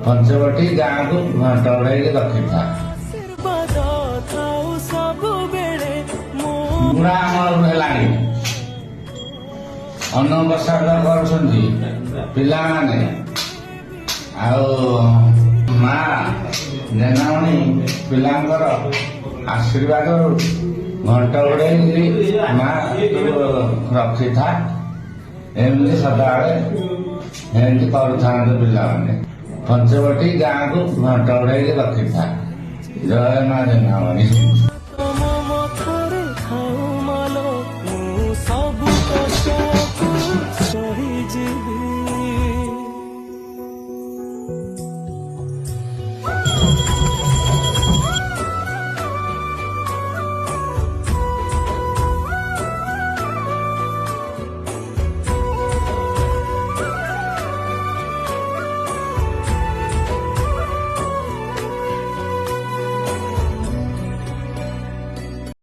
ପଞ୍ଚବଟୀ ଗାଁକୁ ଘଣ୍ଟ ଘୋଡ଼େଇକି ରଖିଥା। ଆଶୀର୍ବାଦ ଥାଉ ସବୁବେଳେ ମୋ। ବୁଢା ଅମଳରୁ ହେଲାଣି ଅନ୍ନ ପ୍ରସାଦ କରୁଛନ୍ତି ପିଲାମାନେ, ଆଉ ମା ଜେନାମଣି ପିଲାଙ୍କର ଆଶୀର୍ବାଦରୁ ଘଣ୍ଟ ଘୋଡ଼େଇକି ମା ତୁ ରଖିଥା। ଏମିତି ସଦାବେଳେ ଏମିତି କରୁଥାନ୍ତୁ ପିଲାମାନେ। ପଞ୍ଚବଟୀ ଗାଁକୁ ଘଣ୍ଟ ଘୋଡ଼େଇକି ରଖିଥା। ଜୟ ମା ଜେନାମଣି। ତମ